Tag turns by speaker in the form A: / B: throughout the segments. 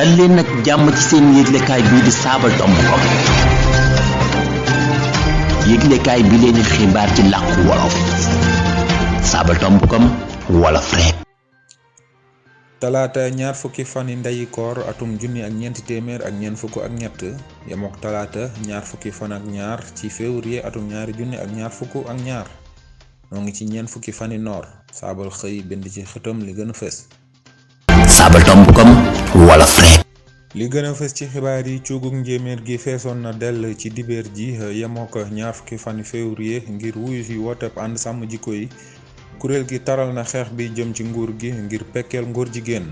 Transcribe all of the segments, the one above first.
A: dal leen nag jàmm ci seen yëglekaay bii di saabal.com yëglekaay bi leen xibaar ci làkku wolof saabal.com wolof rek.
B: talaata ñaar fukki fani ndeyi koor atum junni ak ñeenti téeméer ak ñeent fukk ak ñett yemook talaata ñaar fukki fan ak ñaar ci février atum ñaari junni ak ñaar fukk ak ñaar noo ngi ci ñeent fukki fani noor saabal xëy bind ci xëtam li gën a fës.
A: saabal.com wolof rek.
B: li gën a fës ci xibaar yi cuugug njéeméer gi feesoon na dell ci dibeer ji yemook ñaar fukki fani février ngir wuyu si wooteb ànd sàmm jikko yi. kuréel gi taral na xeex bi jëm ci nguur gi ngir pekkeel ngóor jigéen.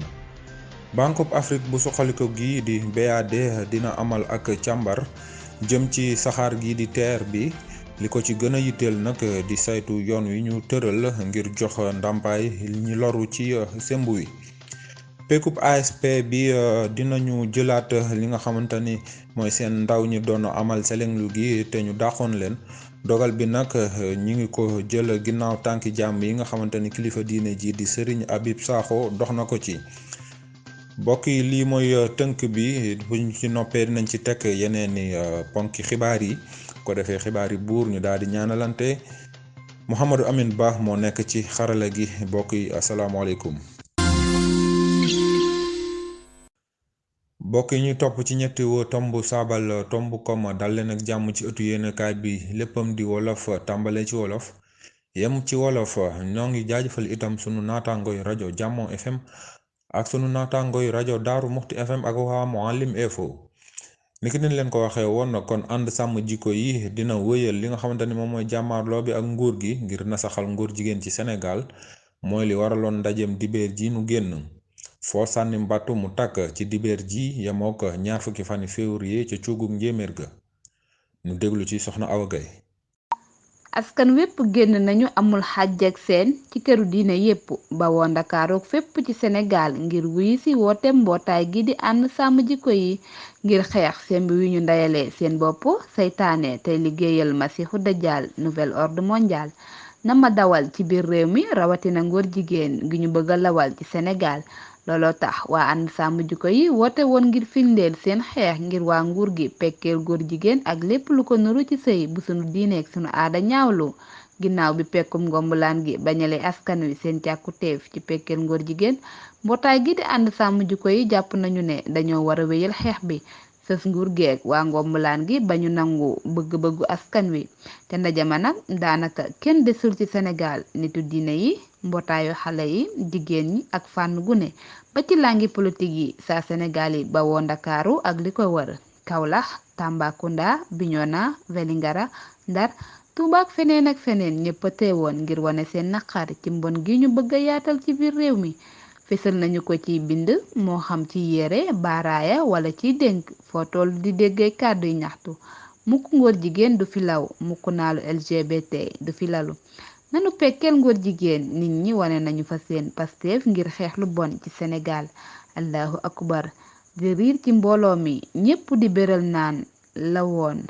B: Banque Afrique bu suqaliko gi di BAD dina amal ak càmbar jëm ci saxaar gi di TER bi li ko ci gën a yitteel nag di saytu yoon wi ñu tëral ngir jox ndàmpaay ñi loru ci semb wi. pekub ASP bi dinañu jëlaat li nga xamante ni mooy seen ndaw ñi doon amal selenglu gi te ñu dàqoon leen. dogal bi nag ñi ngi ko jël ginnaaw tànki jàmm yi nga xamante ni kilifa diine ji di Serigne Habib Sakho dox na ko ci. mbokk yi lii mooy tënk bi buñ ci noppee dinañ ci tekk yeneen i ponki xibaar yi ko defee xibaar yi buur ñu daal di ñaanalante Mouhamadou Amine Ba moo nekk ci xarala gi mbokk yi asalaamaaleykum. mbokk yi ñu topp ci ñetti tomb saabal.com dal leen ak jàmm ci ëttu yéenekaay bi léppam di wolof tàmbale ci wolof yem ci wolof ñoo ngi jaajëfal itam sunu naataangoy rajo Jammo FM ak sunu naataangoy rajo Daaru Muxti FM ak waa Mouhalim Info niki nañ leen ko waxee woon kon ànd sàmm jikko yi dina wëyal li nga xamante ni moom mooy jàmmaarloo bi ak nguur gi ngir nasaxal nguur jigéen ci Sénégal mooy li waraloon ndajeem dibeer ji nu génn. foo sànni mbattu mu tàkk ci dibeer ji yemoo ko ñaar fukki fani février ca cuugug njéeméer ga ñu déglu ci soxna Awa Gaye.
C: askan wépp génn nañu amul xàjj ak seen ci këru diine yépp bawoo Ndakaarook fépp ci Sénégal ngir wuyu ci woote mbootaay gi di ànd sàmm jikko yi ngir xeex semb wi ñu ndayale seen bopp seytaane tey liggéeyal masiixu dajjal nouvel ordre mondial na ma dawal ci biir réew mi rawatina ngóor jigéen gi ñu bëgg a lawal ci Sénégal. looloo tax waa ànd sàmm jikko yi woote woon ngir firndeel seen xeex ngir waa nguur gi pekkeel góor jigéen ak lépp lu ko nuru ci sëy bu sunu diineek sunu aada ñaawlu ginnaaw bi pekkum ngombulaan gi bañale askan wi seen càkkuteef ci pekkeel ngóor jigéen mbootaay gi di ànd sàmm jikko yi jàpp nañu ne dañoo war a wéyal xeex bi sës nguur geek waa ngombulaan gi bañu nangu bëgg-bëggu askan wi te ndajama nag daanaka kenn desul ci Sénégal nitu diine yi mbootaayu xale yi jigéen ñi ak fànn gu ne ba ci langi politique yi saa Sénégal yi bawoo Ndakaaru ak li ko wër Kaolack Tambacounda Bignona Vélingara Ndar Touba ak feneen ñëpp a teewoon ngir wane seen naqar ci mbon gi ñu bëgg a yaatal ci biir réew mi fésal nañu ko ci bind moo xam ci yére baaraaya wala ciy dénk foo toll di déggee kàdduy ñaxtu mukk ngóor jigéen du fi law mukk naalu LGBT du fi lalu nanu pekkeel ngóor jigéen nit ñi wane nañu fa seen pasteef ngir xeex lu bon ci Sénégal allahu akbar di riir ci mbooloo mi ñépp di béral naan la woon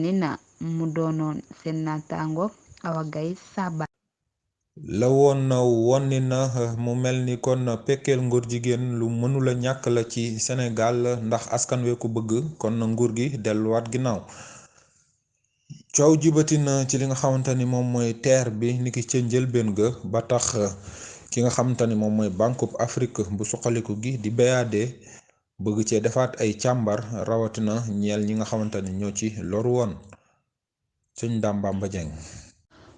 C: ni na mu doonoon seen naataango Awa Gaye Saba.
B: la woon ni na mu mel ni kon pekkeel ngóor jigéen lu mënula ñàkk la ci Sénégal ndax askan wi ko bëgg kon na nguur gi delluwaat ginnaaw. coow jibati na ci li nga xamante ni moom mooy TER bi niki ca njëlbeen ga ba tax ki nga xamante ni moom mooy Banque Afrique bu suqaliku gi di BAD bëgg cee defaat ay càmbar rawatina ñeel ñi nga xamante ni ñoo ci loru woon sëñ Dame Bamba Dieng.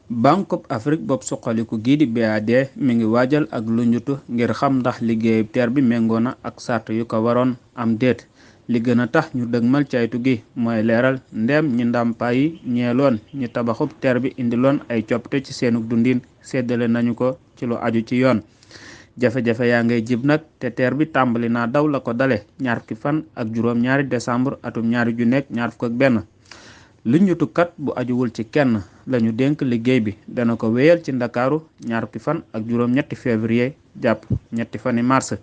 D: Banque Afrique bopp suqaliku gii di BAD mi ngi waajal ak lu njutu ngir xam ndax liggéeyu TER bi méngoo na ak sart yu ko waroon am déet. li gën a tax ñu dëgmal caytu gi mooy leeral ndéem ñi ndàmpaay yi ñeeloon ñi tabaxub TER bi indiloon ay coppite ci seenug dundin séddale nañu ko ci lu aju ci yoon jafe-jafe yaa ngay jib nag te TER bi tàmbali naa daw la ko dale ñaar fukki fan ak juróom-ñaari décembre atum ñaari ju nekk ñaar fukk ak benn lu ñutukat bu ajuwul ci kenn lañu dénk liggéey bi dana ko wéyal ci Ndakaaru ñaar fukki fan ak juróom-ñetti février jàpp ñetti fani mars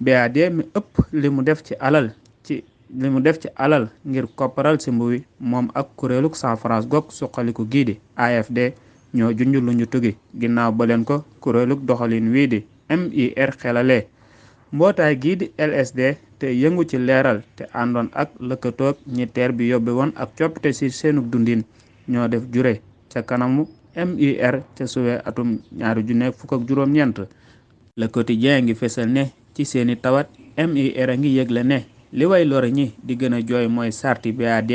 D: BAD mi ëpp li mu def ci alal ngir kopparal simbu wi moom ak kuréeluk San France gok suqaliku gii di AFD ñoo junj lu ñu tugi ginnaaw ba leen ko kuréeluk doxalin wii di MIR xelalee mbootaay gii di LSD te yëngu ci leeral te àndoon ak lëkkatoog ñi teer bi yóbbe woon ak coppite ci seenub dundin ñoo def jure ca kanamu MUR ca suwe atum 2019. Le Quotidien ngi fesal ne ci seeni tawat MUR a ngi yëgle ne li way lore ñi di gën a jooy mooy sarti BAD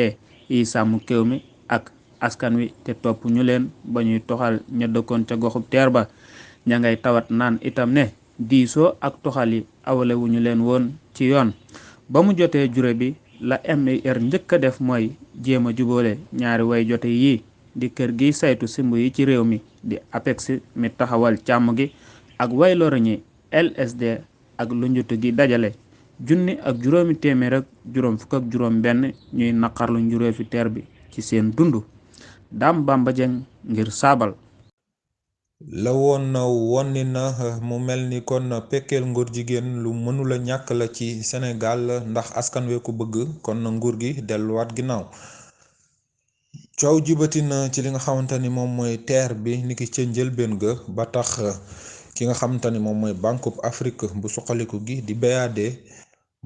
D: yi sàmm kéew mi ak askan wi te topp ñu leen ba ñuy toxal ña dëkkoon ca goxub teer ba. ña ngay tawat naan itam ne diisoo ak toxal yi awale wu ñu leen woon ci yoon. ba mu jotee jure bi la MUR njëkk a def mooy jéem a jubóole ñaari way jote yii di kër gi saytu simb yi ci réew mi di APEX mi taxawal càmm gi ak way lore ñi LSD ak lu njutu gi dajale 1,785 ñuy naqarlu njureefi teer bi ci seen dund. Dame Bamba Dieng ngir saabal.
B: la woon wonni na mu mel ni kon pekkeel ngóor jigéen lu mënula ñàkk la ci Sénégal ndax askan wi ko bëgg kon nguur gi delluwaat ginnaaw. coow jibati na ci li nga xamante ni moom mooy teer bi niki ca njëlbéen ga ba tax ki nga xamante ni moom mooy Banque Afrique bu suqaliku gi di BAD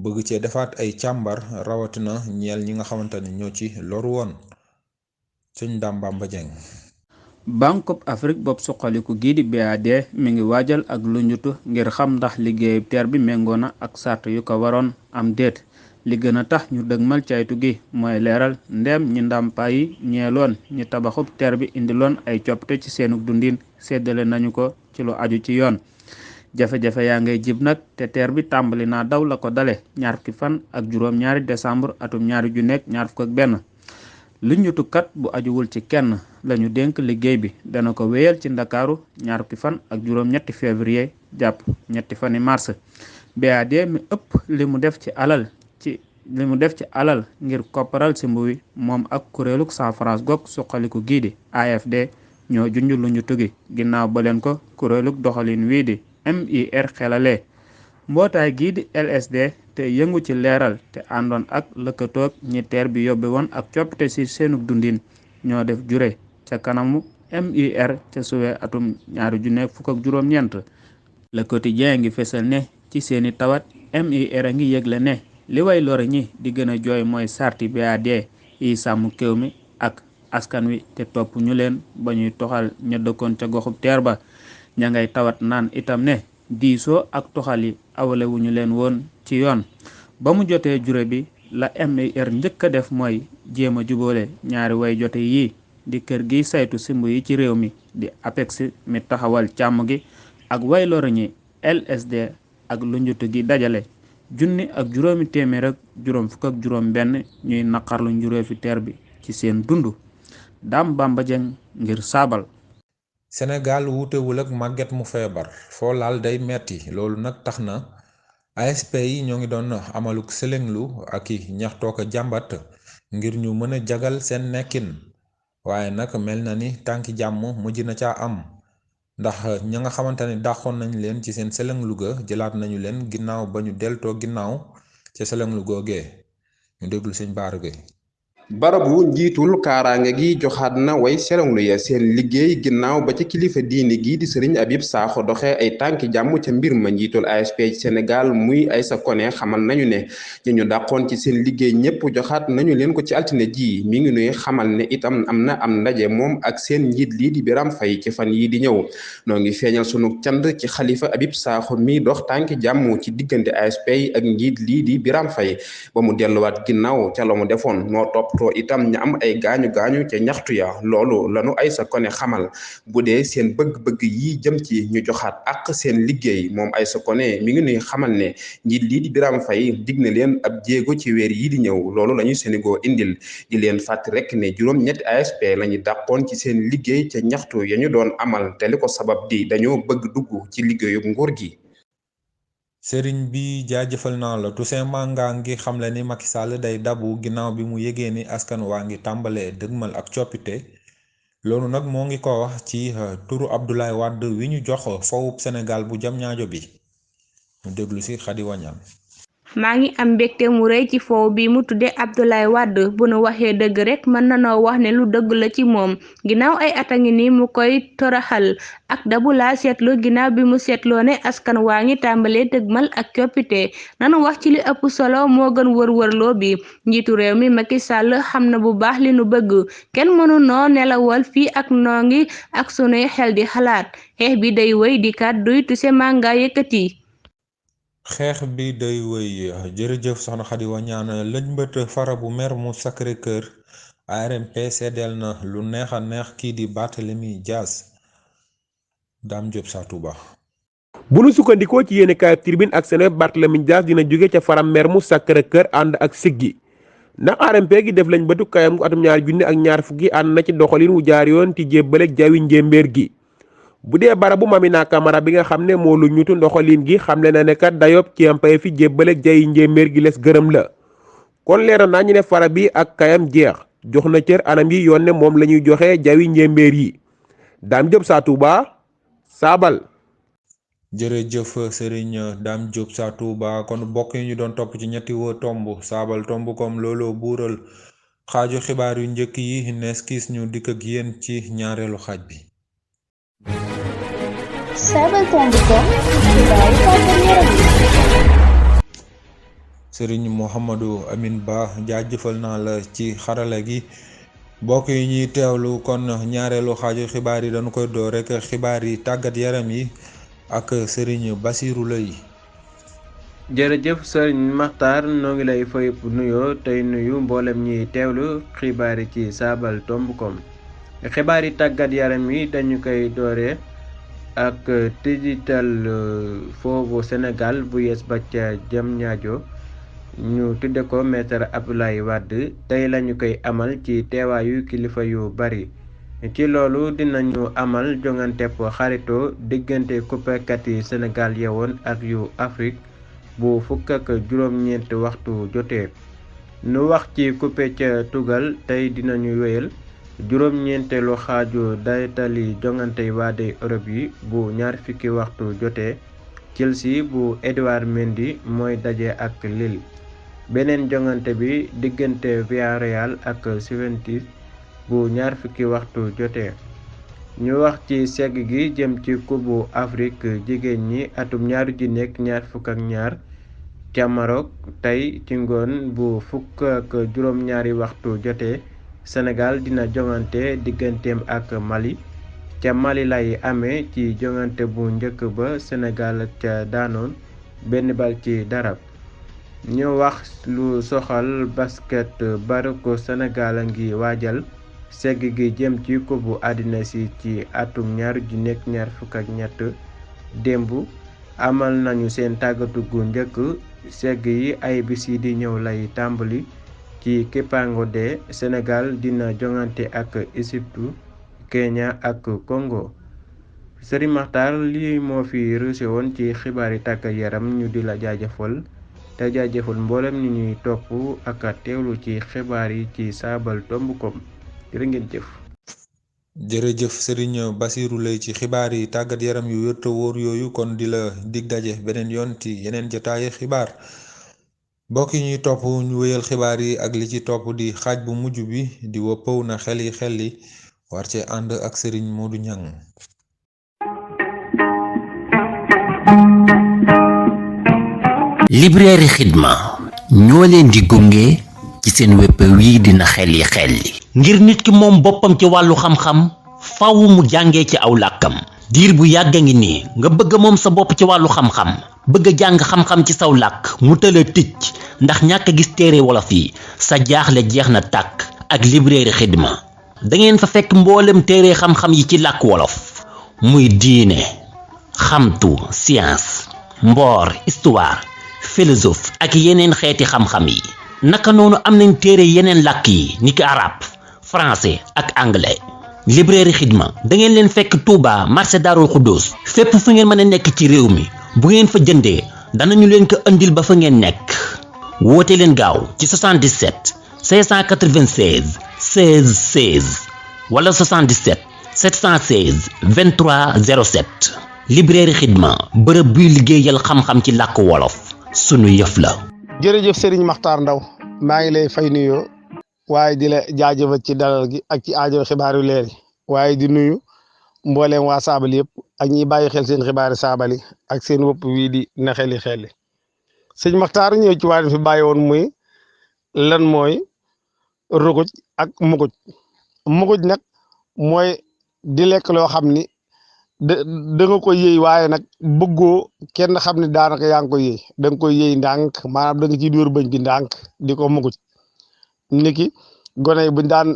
B: bëgg cee defaat ay càmbar rawatina ñeel ñi nga xamante ni ñoo ci loru woon. sëñ Dame Bamba Dieng.
D: Banque Afrique bopp suqaliku gii di BAD mi ngi waajal ak lu njutu ngir xam ndax liggéeyub teer bi méngoo na ak sart yu ko waroon am déet. li gën a tax ñu dëgmal caytu gi mooy leeral ndeem ñi ndàmpaay yi ñeeloon ñi tabaxub teer bi indiloon ay coppite ci seenu dundin séddale nañu ko ci lu aju ci yoon. jafe-jafe yaa ngay jib nag te teer bi tàmbali naa daw la ko dale 2 décembre atum 2021. lu njutukat bu ajuwul ci kenn lañu dénk liggéey bi dana ko wéyal ci Ndakaaru 2 février jàpp 3 mars. BAD mi ëpp li mu def ci alal ngir kopparal simb wi moom ak kuréeluk San France gog suqaliku gii di AFD ñoo junj lu ñu tugi ginnaaw ba leen ko kuréeluk doxalin wii di MUR xelalee. mbootaay gii di LSD te yëngu ci leeral te àndoon ak lëkkatoog ñi teer bi yóbbe woon ak coppite ci seenub dundin ñoo def jure ca kanamu MUR ca suwe atum 2019. Le Quotidien ngi fesal ne ci seeni tawat MUR a ngi yëgle ne li way lore ñi di gën a jooy mooy sarti BAD yi sàmm kéew mi ak askan wi te topp ñu leen ba ñuy toxal ña dëkkoon ca goxub teer ba. ña ngay tawat naan itam ne diisoo ak toxal yi awale wu ñu leen woon ci yoon. ba mu jotee jure bi la MUR njëkk a def mooy jéem a jubóole ñaari way jote yii di kër gi saytu simb yi ci réew mi di APEX mi taxawal càmm gi ak way lore ñi LSD ak lu njutu gi dajale 1,785 ñuy naqarlu njureefi teer bi ci seen dund. Dame Bamba Dieng ngir saabal.
B: Sénégal wuutewul ak màgget mu feebar foo laal day metti loolu nag tax na ASP yi ñoo ngi doon amaluk selenglu ak i ñaxtoo ko jàmbat ngir ñu mën a jagal seen nekkin waaye nag mel na ni tànki jàmm mujj na caa am ndax ña nga xamante ni dàqoon nañ leen ci seen selenglu ga jëlaat nañu leen ginnaaw ba ñu deltoo ginnaaw ca selenglu googee ñu déglu sëñ Bara Gueye.
E: barabu njiitul kaaraange gi joxaat na way selenglu ya seen liggéey ginnaaw ba ca kilifa diini gi di sëriñ Habib Sakho doxee ay tànki jàmm ca mbir ma. njiitul ASP ci Sénégal muy Aïssa Koné xamal nañu ne ñu dàqoon ci seen liggéey ñëpp joxaat nañu leen ko ci altine ji. mi ngi nuy xamal ne itam am ndaje moom ak seen njiit lii di Biram Fay ci fan yii di ñëw. noo ngi feeñal sunu cant ci xalifa Habib Sakho mi dox tànki jàmm ci diggante ASP ak njiit lii di Biram Fay ba mu delluwaat ginnaaw ca la mu defoon noo topp itam ñu am ay gaañu ca ñaxtu ya. loolu lanu Aïssa Koné xamal bu dee seen bëgg-bëgg yi jëm ci ñu joxaat ak seen liggéey. moom Aïssa Koné mi ngi nuy xamal ne njiit lii di Biram Fay dig na leen ab jéego ci weer yi di ñëw. loolu lañu Sénégal indil di leen fàtt rek ne juróom-ñetti ASP lañu dàqoon ci seen liggéey ca ñaxtu ya ñu doon amal te li ko sabab di dañoo bëgg dugg ci liggéeyub nguur gi.
B: sëriñ bi jaajëfal naa la. Toussaint Manga ngi xamle ni Macky Sall day dabu ginnaaw bi mu yégee ni askan waa ngi tàmbalee dëgmal ak coppite loolu nag moo ngi ko wax ci turu Abdoulaye Wade wi ñu jox fowub Sénégal bu jam ñaajo bi ñu déglu si Khady Wañaan.
F: maa ngi am mbégte mu rëy ci foow bi mu tudde Abdoulaye Wade bu nu waxee dëgg rek mën nanoo wax ne lu dëgg la ci moom ginnaaw ay at a ngi ni mu koy toraxal ak dabu laa seetlu ginnaaw bi mu seetloo ne askan waa ngi tàmbalee dëgmal ak coppite nanu wax ci li ëpp solo moo gën wër-wërloo bi njiitu réew mi Macky Sall xam na bu baax li nu bëgg kenn mënu noo nelawal fii ak noo ngi ak sunuy xel di xalaat xeex bi day wéy di kàdduy Toussaint Manga yëkkati.
B: xeex bi day wëy jërëjëf soxna Khady Wañaan lëñbët fara bu mer mu Sacré-Cœur ARMP seddeel na lu neex a neex kii di Barthélémy Dias Dame Diop sa Touba.
G: bu nu sukkandikoo ci yéene kaay Tribune ak Seneweb Barthélémy Dias dina jóge ca faram mer mu Sacré-Cœur ànd ak siggi ndax ARMP gi def lañ bëtu kayam gu atum 2020 ànd na ci doxalin wu jaar yoon ci jébbaleeg jawi njéembéer gi bu dee barabu Mamina Camara bi nga xam ne moo lu ñutu ndoxalin gi xamle na ne kat dayob ci ampay fi jébbaleeg jayi njéeméer gi les gërëm la kon leeral naa ñu ne fara bi ak kayam jeex jox na cër anam yi yoon ne moom la ñuy joxe jawi njéeméer yi Dame Diop sa Touba saabal.
B: jërëjëf Serigne Dame Diop sa Touba kon bokk yi ñu doon topp ci ñetti woo tomb saabal tomb comme looloo buural xaaju xibaar yu njëkk yi nees kiis ñu dikk ak yéen ci ñaareelu xaaj bi.
H: Saabal.com xibaar tàggat yaram.
B: Serigne Mouhamadou Amine Ba jaajëfal naa la ci xarala gi mbokk yi ñuy teewlu kon ñaareelu xaaju xibaar yi dañu koy door rek xibaar yi tàggat yaram yi ak Serigne Bassirou Lay.
D: jërëjëf Serigne Makhtar noo ngi lay fay nuyoo tey nuyu mboolem ñiy teewlu xibaar yi ci saabal.com xibaar yi tàggat yaram yi dañu koy dooree ak digital foofu Sénégal bu yees ba ca Diamniadio ñu tudde ko maître Abdoulaye Wade tey lañu koy amal ci teewaayu kilifa yu bari ci loolu dinañu amal jongantepp xarito diggante kuppekat yi Sénégal yewoon ak yu Afrique bu fukk ak juróom-ñeent waxtu jotee nu wax ci kuppe ca tugal tey dinañu wéyal juróom-ñeenteelu xaaju daytali jongante waade Europe yi bu ñaar fukki waxtu jotee Chelsea bu Edouard Mendy mooy daje ak Lille beneen jongante bi diggante Villarreal ak Juventus bu ñaar fukki waxtu jotee ñu wax ci segg gi jëm ci coupe bu Afrique jigéen ñi atum 2022 ca Maroc tey ci ngoon bu fukk ak juróom-ñaari waxtu jotee Sénégal dina jongante digganteem ak Mali ca Mali lay amee ci jongante bu njëkk ba Sénégal ca daanoon benn bal ci dara ñu wax lu soxal basket barko Sénégal a ngi waajal segg gi jëm ci coupe bu àddina si ci atum 2023 démb amal nañu seen tàggatu gu njëkk segg yi ay bis yi di ñëw lay tàmbali ci Kipango de Sénégal dina jongante ak Égypte Kenya ak Congo Serigne Makhtar lii moo fi ruuse woon ci xibaari tàggat yaram ñu di la jaajëfal te jaajëfal mboolem ni ñuy topp ak teewlu ci xibaar yi ci saabal.com jërë ngeen jëf.
B: jërëjëf Serigne Bassirou Lay ci xibaar yi tàggat yaram yu wér te wóor yooyu kon di la dig daje beneen yoon ci yeneen jotaayu xibaar. mbokk yi ñuy topp ñu wéyal xibaar yi ak li ci topp di xaaj bu mujj bi di wëppaw na xel yi war ci ànd ak Serigne Modou Niang.
A: Librairie Xidma ñoo leen di gunge ci seen wëppaw yi dina xel yi ngir nit ki moom boppam ci wàllu xam-xam faw mu jàngee ci aw làkkam diir bu yàgg ngi nii nga bëgg moom sa bopp ci wàllu xam-xam bëgg a jàng xam-xam ci saw làkk mu tëla ticc ndax ñàkk a gis téere wolof yi sa jaaxle jeex na tàkk ak Librairie Xidma da ngeen fa fekk mboolem téere xam-xam yi ci làkk wolof muy diine xamtu science mboor histoire philosophe ak yeneen xeeti xam-xam yi naka noonu am nañ téere yeneen làkk yi niki arabe français ak anglais Librairie Xidma da ngeen leen fekk Touba marché Darou Khoudoss fépp fu ngeen mën a nekk ci réew mi bu ngeen fa jëndee danañu leen ko andil ba fa ngeen nekk woote leen gaaw ci 77 596 16 16 wala 77 716 23 07 Librairie Xidma bërëb buy liggéeyal xam-xam ci làkk wolof sunu yëf la.
I: jërëjëf Serigne Makhtar Ndaw maa ngi lay fay nuyoo waaye di la jaajëfal ci dalal gi ak ci aajo xibaar yu leer yi waaye di nuyu mbooleem waa Saabali yëpp ak ñi bàyyi xel seen xibaari Saabali ak seen wopp wii di na xeli xelli sëñ Makhtar ñëw ci waa fi bàyyi woon muy lan mooy ruguj ak muguj nag mooy di lekk loo xam ni da nga ko yëy waaye nag bëggoo kenn xam ne daanaka yaa ngi ko yëy da nga koy yëy ndànk maanaam da nga ciy dóor bëñ bi ndànk di ko muguj niki gone yi buñ daan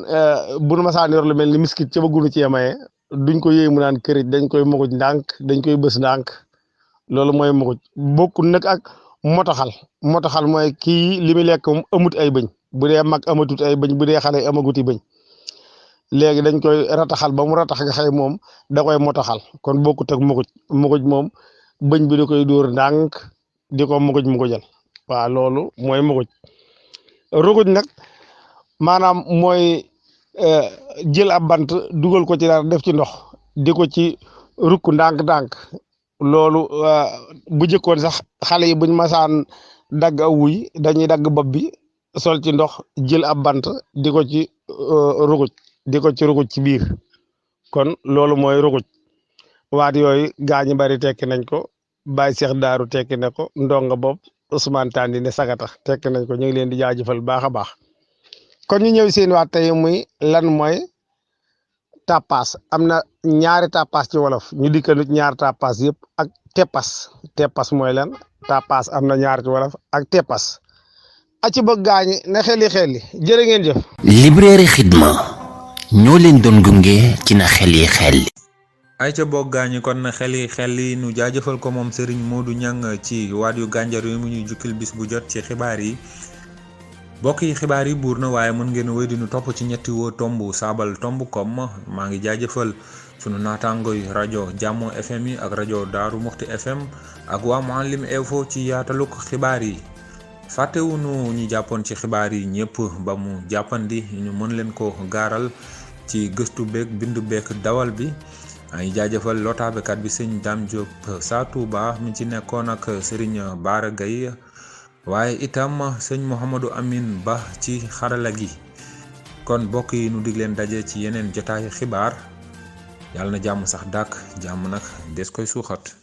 I: bu nu masaan yor lu mel ni miskit ca bëggunu ci yemaye duñ ko yëy mu naan kërit dañ koy muguj ndànk dañ koy bës ndànk loolu mooy muguj bokkul nag ak motaxal mooy kii li muy lekk moom amut ay bëñ bu dee mag amatut ay bëñ bu dee xale amaguti bëñ léegi dañ koy rataxal ba mu ratax nga xëy moom da koy motaxal kon bokkut ak muguj moom bëñ bi da koy dóor ndànk di ko mugujal waaw loolu mooy muguj ruguj nag maanaam mooy jël ab bant dugal ko ci dara def ci ndox di ko ci rukk ndànk loolu bu jëkkoon sax xale yi buñ masaan dagg aw wuy dañuy dagg bopp bi sol ci ndox jël ab bant di ko ci ruguj ci biir kon loolu mooy ruguj waat yooyu gaañu bari tekki nañ ko Baye Cheikh Daaru tekki na ko ndonga bopp Ousmane Tandi ne sagata tekki nañ ko ñu ngi leen di jaajëfal baax a baax kon ñu ñëw seen waat tey muy lan mooy tapas am na ñaari tapas ci wolof ñu dikkanut ñaari tapas yëpp ak teppas mooy lan tapas am na ñaari ci wolof ak teppas aci bëgg gaañi na xeli jërë ngeen jëf.
A: Librairie Xidma ñoo leen doon gunge ci na xeli
B: ay ca boog gaañi kon na xeli nu jaajëfal ko moom Serigne Modou Niang ci waat yu gànjar yu mu ñuy jukkil bis bu jot ci xibaar yi bokk yi xibaar yi buur na waaye mën ngeen wéy di nu topp ci ñetti woo tomb sabal.com maa ngi jaajëfal sunu naataangoy rajo Jàmmo FM yi ak rajo Daaru Muxti FM ak waa Mouhalim Info ci yaataluk xibaar yi fàttewunu ñi jàppoon ci xibaar yi ñëpp ba mu jàppandi ñu mën leen ko gaaral ci gëstu beeg bindu beeg dawal bi ay jaajëfal lotaabekat bi sëñ Dame Diop sa Touba mi ci nekkoon ak Serigne Bara Gaye waaye itam sëñ Mouhamadou Amine Ba ci xarala gi kon bokk yi nu dig leen daje ci yeneen jotaayu xibaar yàlla na jàmm sax dàkk jàmm nag des koy suuxat